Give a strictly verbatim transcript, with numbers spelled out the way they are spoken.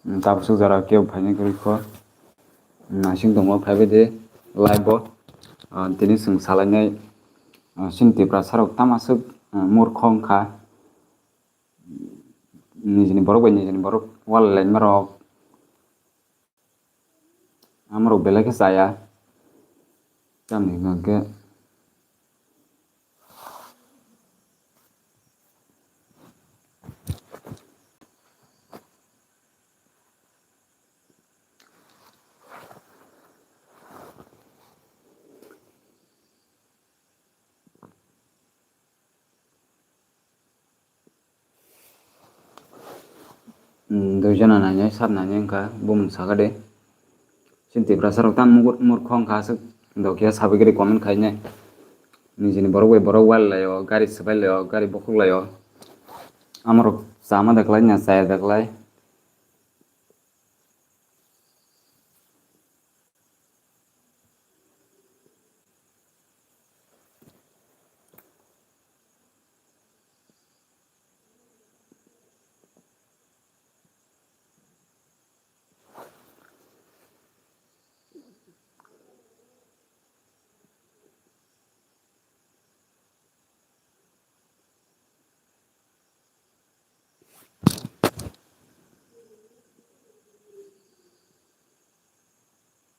Tabuk swk jora kebo phainai kwrwi kho. Naising tongo, phaibai de live o. Ah, tini chwng salainai, ah, chini Tiprasa rok tamo swk, ah, murkho wngkha. Nijini borok bai nijini borok wal laima rok. Amorok belai khe chaya. Tamni hwnkhe Hmm, dui jona nainai, sat nainai wngkha, bumung saka de. Chini Tiprasa rok tamo murkho wngkha aswk, dokia sabai gari comment khainai. Nijini borok bai borok wal laio, gari swbai laio, gari bokhok laio. Amorok chama da kwlai na chaya da kwlai.